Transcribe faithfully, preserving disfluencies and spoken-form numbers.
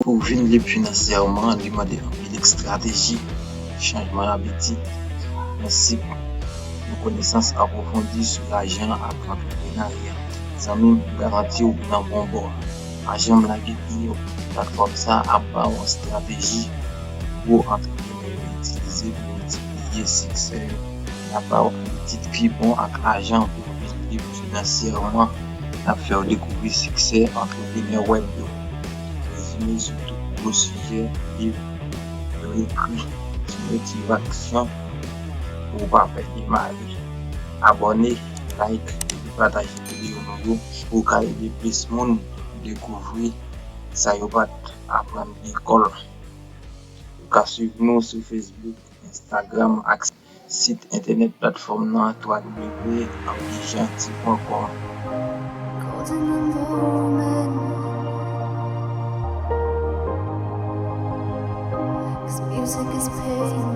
Pou vin lib finansyèman, li mande anpil estrateji, chanjman abitid, prensip, yon konesans apwofondi sou lajan ak antreprenarya. Zanmi m, m garanti w nan bon bò. Pa janm lage pye w. Platfòm sa ap ba w yon estrateji gwo antreprenè yo itilize pou miltipliye siksè yo. N ap ba w abitid pi bon ak lajan pou w vin lib finansyèman. N ap fè w dekouvri siksè antreprenè wèb yo. Rezime sou tout gwo sijè liv yo ekri, ti motivasyon pou w pa pè demare. Abòne, like, epi pataje videyo nou yo pou w ka ede plis moun dekouvri sa yo pa t aprann lekòl. Ou ka swiv nou sou Facebook, Instagram ak sit entènèt platfòm nan, w w w anbijanti pwen kòm. Golden enrollment. This music is pain.